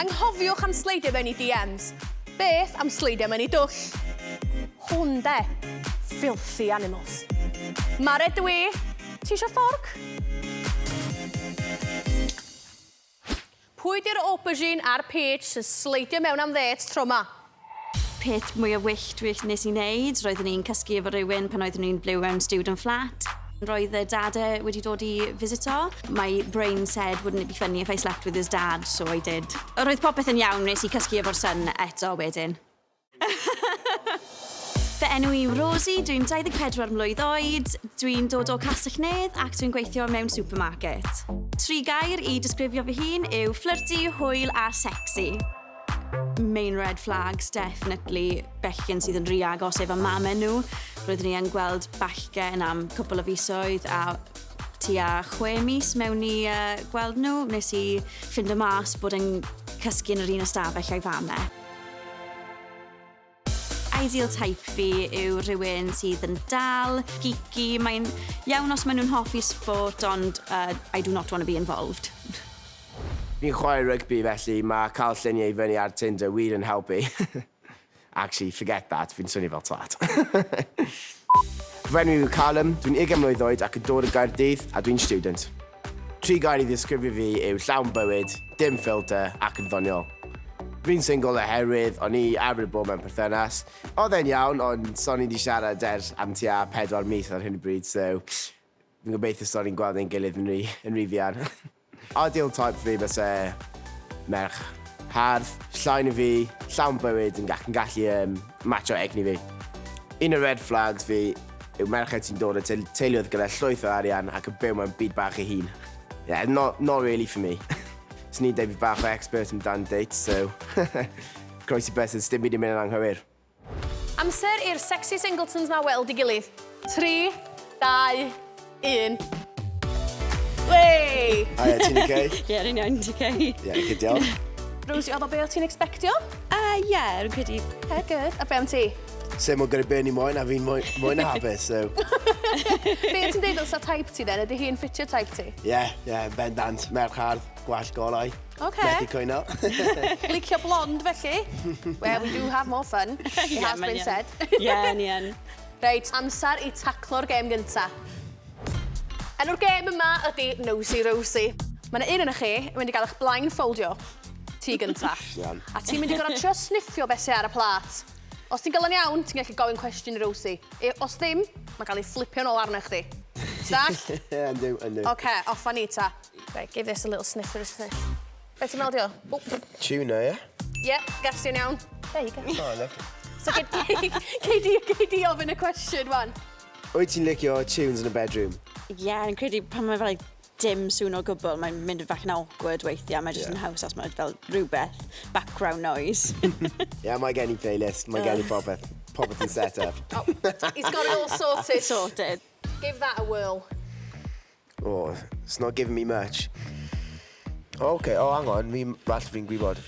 Anghofiwch am sleidio mewn i DMs. Beth am sleidio mewn i dwll? Hwn de. Filthy animals. Mare dwi. Ti isio fforc? Pwy di'r aubergine a'r peach sy'n sleidio mewn am ddêt tro 'ma? Peth mwya wyllt wyllt nes i neud, roeddwn i'n cysgu efo rhywun pan oeddwn i'n byw mewn student flat. Roedd y dad e wedi dod i fisito. My brain said wouldn't it be funny if I slept with his dad, so I did. Roedd popeth yn iawn, nes i cysgu efo'r son eto wedyn. Fy enw i yw Rosie, dwi'n 24 mlwydd oed, dwi'n dod o Castell Nedd ac dwi'n gweithio mewn supermarket. Tri gair i disgrifio fy hun yw flirty, hwyl a sexy. Main red flags, definitely bechgyn sydd yn rhy agos efo mamau nhw. Roeddwn i yn gweld bachgen am cwpl o fisoedd a tua chwe mis mewn i uh, gweld nhw, nes i ffindo mas bod yn cysgu yn yr un ystafell a'i fam e. Ideal type fi yw rhywun sydd yn dal, geeky, mae'n iawn os maen nhw'n hoffi sport, ond uh, I do not want to be involved. Fi'n chwarae rygbi felly mae cael lluniau i fyny ar Tinder wir yn helpu. Actually, forget that, fi'n swnio fel twat. Fy enw i yw Callum, dwi'n 20 mlwydd oed ac yn dod o Gaerdydd a dwi'n student. Tri gair i ddisgrifio fi yw llawn bywyd, dim ffilter ac yn ddoniol. Fi'n single oherwydd o'n i arfer bod mewn perthynas. Oedd e'n iawn, ond so ni 'di siarad ers am tua pedwar mis ar hyn o bryd, so fi'n gobeithio so ni'n gweld ein gilydd yn rhy, yn rhy fuan. Ideal type fi byse merch hardd, llai na fi, llawn bywyd yn, ac yn gallu um, matcho egni fi. Un o red flags fi yw merched sy'n dod o teuluoedd gyda llwyth o arian ac yn byw mewn byd bach ei hun. Yeah, not, not really for me. Swn i'n deud fi bach o expert amdan dates, so croesi bysedd, sdim byd yn mynd yn anghywir. Amser i'r sexy singletons 'na weld ei gilydd. 3, 2, 1. Wey! Hiya, ti'n okay? Ie, rwy'n iawn, ti okay? Ie, good, diolch. Rosie, oedd o be o ti'n expectio? Ie, rwy'n credu. Okay, good. A be am ti? Same old gyda Bernie moyn a fi'n mwy, mwy na hapus, so... Be ti'n deud ddylsa type ti then? Ydy hi'n ffitio type ti? Ie, yeah, ie, yeah, bendant. Merch hardd, gwallt golau. Oce. Methu cwyno. Licio blond felly? Well, we do have more fun. It has been said. Ie, ni yn. Reit, amser i taclo'r gêm gynta. Enw'r gêm yma ydy Nosy Rosie. Mae yna un yn chi yn mynd i gael eich blindfoldio. Ti gynta. Iawn. A ti'n mynd i gorfod trio sniffio beth sy ar y plât. Os ti'n gael o'n iawn, ti'n gallu gofyn cwestiwn i Rosie. E, os ddim, mae'n cael ei fflipio nôl arno chdi. Stall? Ie, yndw, yndw. Oce, off â ni ta. Right, give this a little sniff for a sniff. Be ti'n meddwl di o? O! Tuna, ie? Ie, guess ti'n iawn. There you go. Oh, lovely. So, gei di, gei di, gei di ofyn y cwestiwn, wan. Wyt ti'n licio tunes yn y bedroom? Ie, yeah, yn credu pan mae fel like, dim sŵn o gwbl, mae'n mynd yn fach yn awkward weithiau, mae jyst yn haws os mae fel rhywbeth background noise. Ie, yeah, mae gen i playlist, mae gen i popeth, popeth yn set up. Oh, he's got it all sorted. Sorted. Give that a whirl. Oh, it's not giving me much. Oh, okay, oh, hang on, fi'n, falle fi'n gwybod.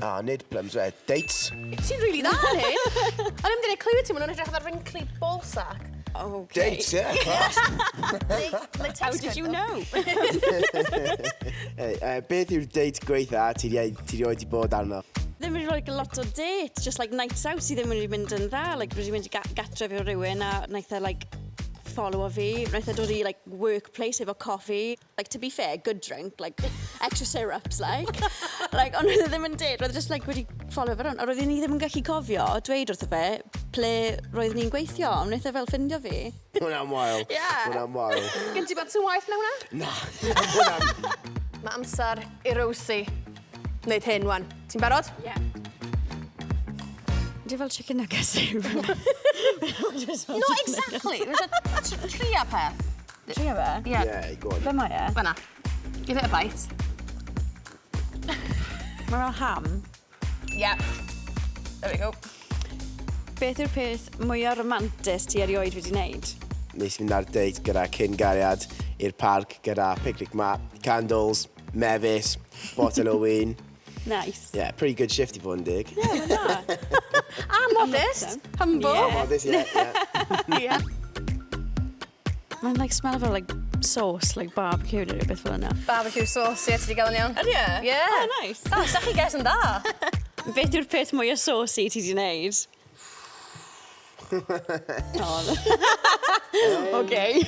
Ah, nid plums, eh, dates. Ti'n really dda yn hyn. O'n i'm 'di neud cliw i ti, ma' nhw'n edrych fatha wrinkly ballsack. Okay. Dates, yeah, class. How did you know? Hey, beth yw'r date gweitha ti 'di ti rioed 'di bod arno? Ddim wedi like lot o dates, just like nights out sydd ddim wedi mynd yn dda. Like, wedi mynd i ga gartref efo rhywun a wnaeth e like followo fi. Wnaeth e dod i like workplace efo coffi. Like, to be fair, good drink, like, extra syrups, like. Like, ond roedd e ddim yn date, roedd e just like wedi follow fe rownd. A roeddwn i ddim yn gallu cofio dweud wrtho fe ple roeddwn i'n gweithio, ond wnaeth e fel ffindio fi. Hwnna'n wael. Yeah. Hwnna'n wael. Gen ti bod sy'n waeth na hwnna? Na. Hwnna'n... Mae amser i Rosie wneud hyn wan. Ti'n barod? Ie. Di fel chicken nuggets yw. Not exactly. Tria peth. Tria fe? Ie. Yeah, go on. Be mae e? Fan'na. Give it a bite. Mae fel ham. Yeah. There we go. Beth yw'r peth mwyaf romantus ti erioed wedi wneud? Nes i fynd ar date gyda cyn gariad i'r parc gyda picnic mat, candles, mefus, botel o win. Nice. Yeah, pretty good shift i fod yn dig. Yeah, mae'n dda. A modest. Humble. Yeah. Modest, yeah, yeah. Yeah. Mae'n like smell fel like Sauce, like barbecue neu rhywbeth fel yna. Barbecue sauce, ie, ti 'di gael yn iawn. Ydy e? Ie. Oh, nice. Da, sa chi guess yn da. Beth yw'r peth mwyaf saucy ti 'di wneud? O, okay.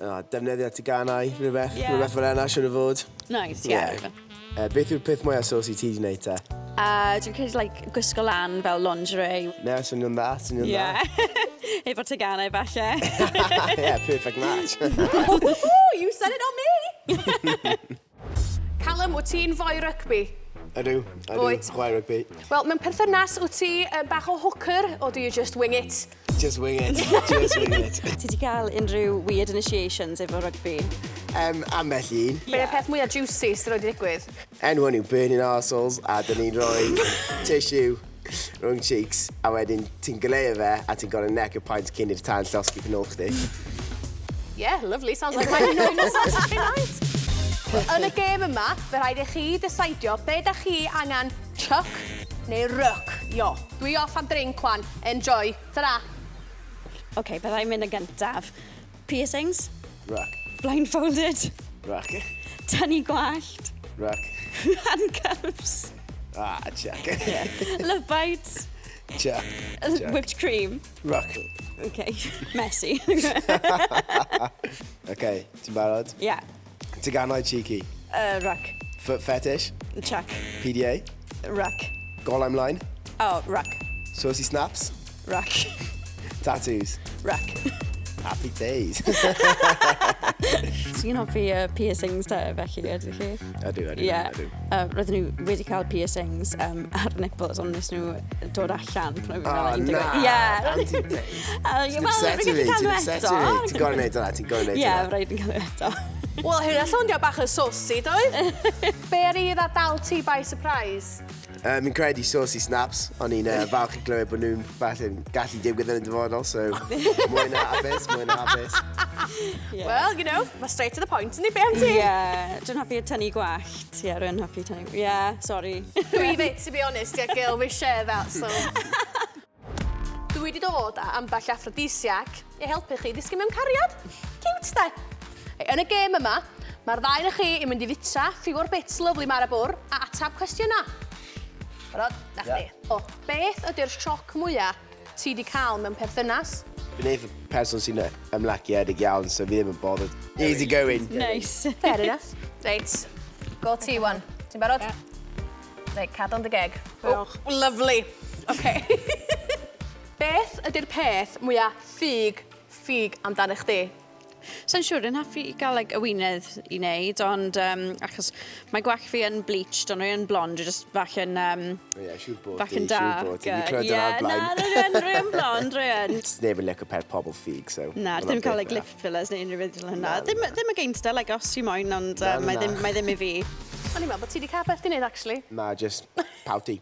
Oh, defnyddio teganau, rhywbeth, Ie. rhywbeth fel yna, siwr o fod. Nice, ie. Yeah. Beth yw'r peth mwyaf saucy ti 'di wneud te? Dwi'n credu, like, gwisgo lan fel lingerie. Ne, swnio'n dda, swnio'n Ie. dda. Efo teganau falle. yeah, perfect match. Ooh, you said it on me! Callum, wyt ti'n foi rygbi? Ydw, ydw, Wyt. chwarae rygbi. Wel, mewn perthynas, wyt ti bach o hooker, or do you just wing it? Just wing it, just wing it. Ti 'di cael unrhyw weird initiations efo rygbi? Ambell un. Be yw'r peth mwyaf juicy sydd wedi digwydd? Enw nhw Burning Arseholes, a dyn ni'n rhoi tissue rhwng cheeks, a wedyn ti'n goleuo fe, a ti'n gorau neck y pint cyn i'r tân llosgi pen ôl chdi. Yeah, lovely. Sounds like my normal Saturday night. Yn y gêm yma, fe rhaid i chi deceidio be da chi angen chuck neu ruck. Jo. Dwi off am drink wan. Enjoy. Ta-ra. OK, byddai'n mynd yn gyntaf. Piercings, Ruck, blindfolded, ruck, tynnu gwallt, ruck. handcuffs, Ah, chuck. love bites, Chuck. Chuck. whipped cream. Ruck. OK, messy. Okay, ti'n barod? Yeah. Teganau cheeky. Ruck. Foot fetish. Chuck. PDA. Ruck. Golau ymlaen. Oh, ruck. Saucy snaps. Ruck. Tattoos. Ruck. Happy days. Ti'n hoffi piercings te, felly, ydych chi? Ydw, ydw, Ie. ydw. Roedden nhw wedi cael piercings ar nipples, ond nes nhw dod allan pan oedd Oh, fi'n fel na. 11. Ie. Anti days. Ie, Ti'n wel, upsetio rwy'n fi, gallu cael ti'n nhw upsetio eto. fi. Ti'n gorau neud hwnna, ti'n gorau neud Ie, hwnna. rhaid yn cael nhw eto. Wel, hynna soundio bach yn saucy, doedd? Be ar i dda dal ti by surprise? Fi'n credu saucy snaps. O'n i'n falch i glywed bod nhw'n falle'n gallu digwydd yn y dyfodol, so mwy na hapus, mwy na hapus. Yeah. Well, mae straight to the point, yndi? Be am ti? Ie, dwi'n hoffi tynnu gwallt. Ie, rwy'n hoffi tynnu. Ie, sorry. Dwi fyd, to be honest, yeah, girl, we share that, so. Dwi wedi dod â ambell aphrodisiac i helpu chi ddisgyn mewn cariad. Cute, de? Ei, yn y gêm yma, mae'r ddau na chi yn mynd i fita few o'r bits lovely ma ar y bwr a atab cwestiynau. Barod? Na chdi. Ie. O, beth ydy'r sioc mwyaf ti wedi cael mewn perthynas? Fi'n eitha person sy'n ymlaciedig iawn, so fi ddim yn bothered. Easy going. Nice. Fair enough. Reit, go ti wan. Ti'n barod? Reit, cadw yn dy geg. Oh, lovely. Okay. Beth ydy'r peth mwyaf ffug, ffug amdano chdi? Sa'n siŵr, yn hoffi i gael, like, ewinedd i wneud, ond achos mae gwallt fi yn bleached, ond rwy'n blond, dwi just bach yn, Ie, siŵr bod bach ti, yn siŵr dark. bod ti. Fi'n clywed Ie, hwnna o'r blaen. Na, rwy'n rwy'n blond, rwy'n. Sneb yn licio peth pobl ffug, so... Na, hwnna'n ddim cael, beth like, lip fillers neu unrhyw beth fel hynna. Na, Ddim, na. ddim against it, like, os ti moyn, ond Na, na, mae, na. ddim, mae ddim i fi. O'n i'n meddwl bod ti wedi cael beth i wneud, actually. Na, just pouty.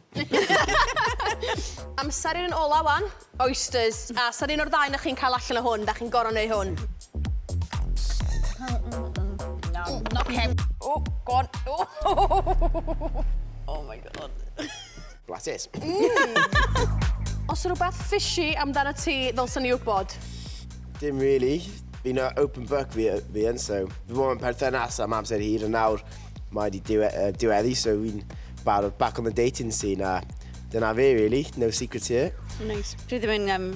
Amser i'n ola wan, oysters. A sa'r un o'r ddau na chi'n cael allan o hwn, da chi'n gorau neud hwn. No, okay. Oh, go on. Oh. Oh my God. Blasus. Os rhywbeth fishy amdano ti, ddylswn ni wybod. Dim really. Fi'n open book fi yn, so fi bod yn perthynas am amser hir, a nawr mae wedi diweddu, so fi'n barod back on the dating scene, a dyna fe, really. No secrets here. Nice. Dwi ddim yn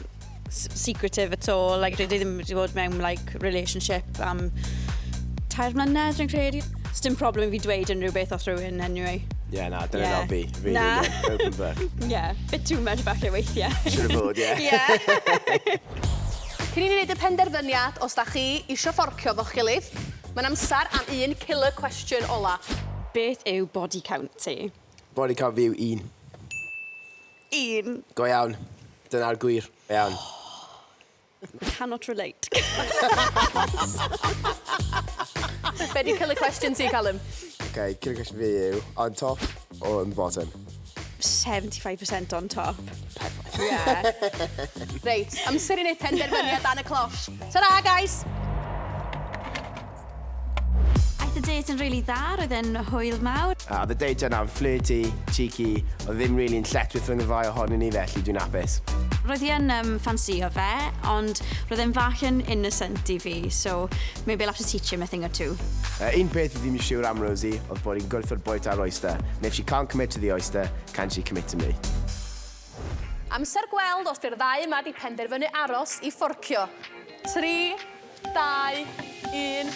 secretive at all. Like, dwi ddim wedi bod mewn, like, relationship am 3 mlynedd, dwi'n credu. Dim problem i fi dweud unrhyw beth wrth rhywun, anyway. Yeah, na, dyna Yeah. yeah. fi. Really, Na. yeah, open book. Yeah, bit too much falle weithiau. Siwr o fod, yeah. Yeah. Cyn i ni wneud y penderfyniad os da chi isio fforcio fo'ch gilydd, mae'n amser am un killer question ola. Beth yw body count ti? Body count fi yw 1. 1. Go iawn. Dyna'r gwir. Iawn. Cannot relate. Be di killer question ti, Callum? Okay, killer question fi yw, on top or on the bottom? 75% on top. Perfect. Yeah. Reit, amser i wneud penderfyniad dan y cloche. Ta-ra, guys! Aeth y date yn really dda, roedd e'n hwyl mawr. The date yna'n flirty, cheeky, oedd ddim really yn lletchwith rhwng y ddau ohonyn ni, felly dwi'n hapus. Roedd hi yn ffansio fe, ond roedd e'n fach yn innocent i fi, so maybe I'll have to teach him a thing or two. Un peth fi ddim yn siŵr am Rosie oedd bod hi'n gwrthod bwyta'r oyster. And if she can't commit to the oyster, can she commit to me? Amser gweld os 'di'r ddau yma 'di penderfynu aros i fforcio. 3, 2, 1.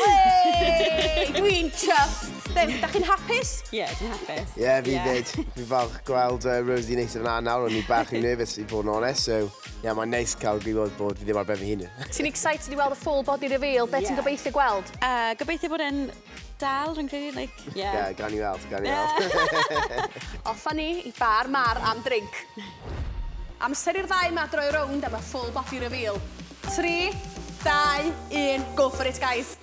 Wey! Dwi'n chuffed! Ddim, da chi'n hapus? Ie, yeah, dwi'n hapus. Ie, yeah, fi fyd. Fi falch gweld Rosie neis yna nawr. O'n i bach yn nervous i fod yn onest, so ie, yeah, mae'n neis cael gwybod bod fi ddim ar ben fy hun. Ti'n excited i weld y full body reveal? Be ti'n gobeithio gweld? Gobeithio bod e'n dal, rwy'n credu, like, yeah. Ie, yeah, gawn ni weld, gawn ni weld. Off â ni i Bar Mar am drink. Amser i'r ddau yma droi rownd am y full body reveal. 3, 2, 1, go for it, guys.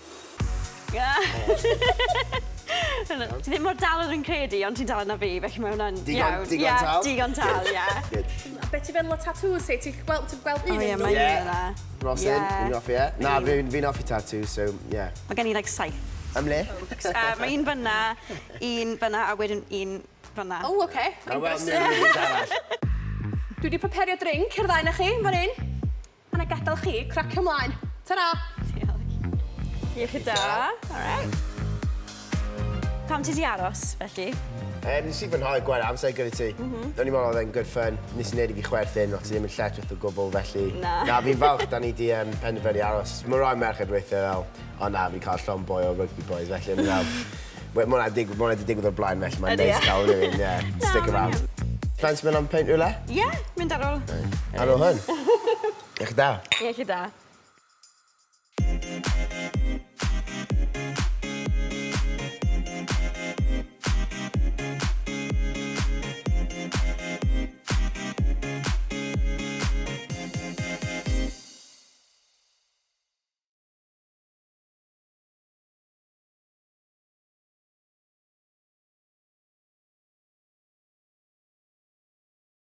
Ti ddim mor dal rwy'n credu, ond ti'n dal na fi, felly mae hwnna'n iawn. Digon yeah, tal? Digon tal, ie. Good. A be ti'n feddwl o tattoos ti? Ti'n gweld un O ie, yn mae nhw? un Yeah. yna. Rosin, fi'n hoffi e. Na, fi'n hoffi tattoo, so yeah. Mae gen i like saith. Am le? Mae un fyna, un fyna, a wedyn un fyna. O, oce. Na, wel, nid yn arall. Dwi wedi prepario drink i'r ddau na chi, fan hyn. A na gadael chi cracio ymlaen. Ta-ra! Diolch. Iechyd da. All right. Pam ti di aros, felly? Nes i fwynhau gwario amser gyda ti. O'n i'n meddwl oedd e'n good fun. Nes i wneud i fi chwerthin, o ti ddim yn lletchwith o gwbl, felly. Na. Na, fi'n falch da ni di penderfynu aros. Mae rai merched weithio fel, o na, fi'n cael llond boi o rugby boys, felly o'n i fel, mae hwnna 'di digwydd o'r blaen, felly mae'n Ydi, neis ie. cael rhywun, yeah, Na, stick mae'n around. iawn. Fancy mynd am peint rhywle? Ie, yeah, mynd ar ôl. Ar ôl hwn. Iechyd da. Iechyd da.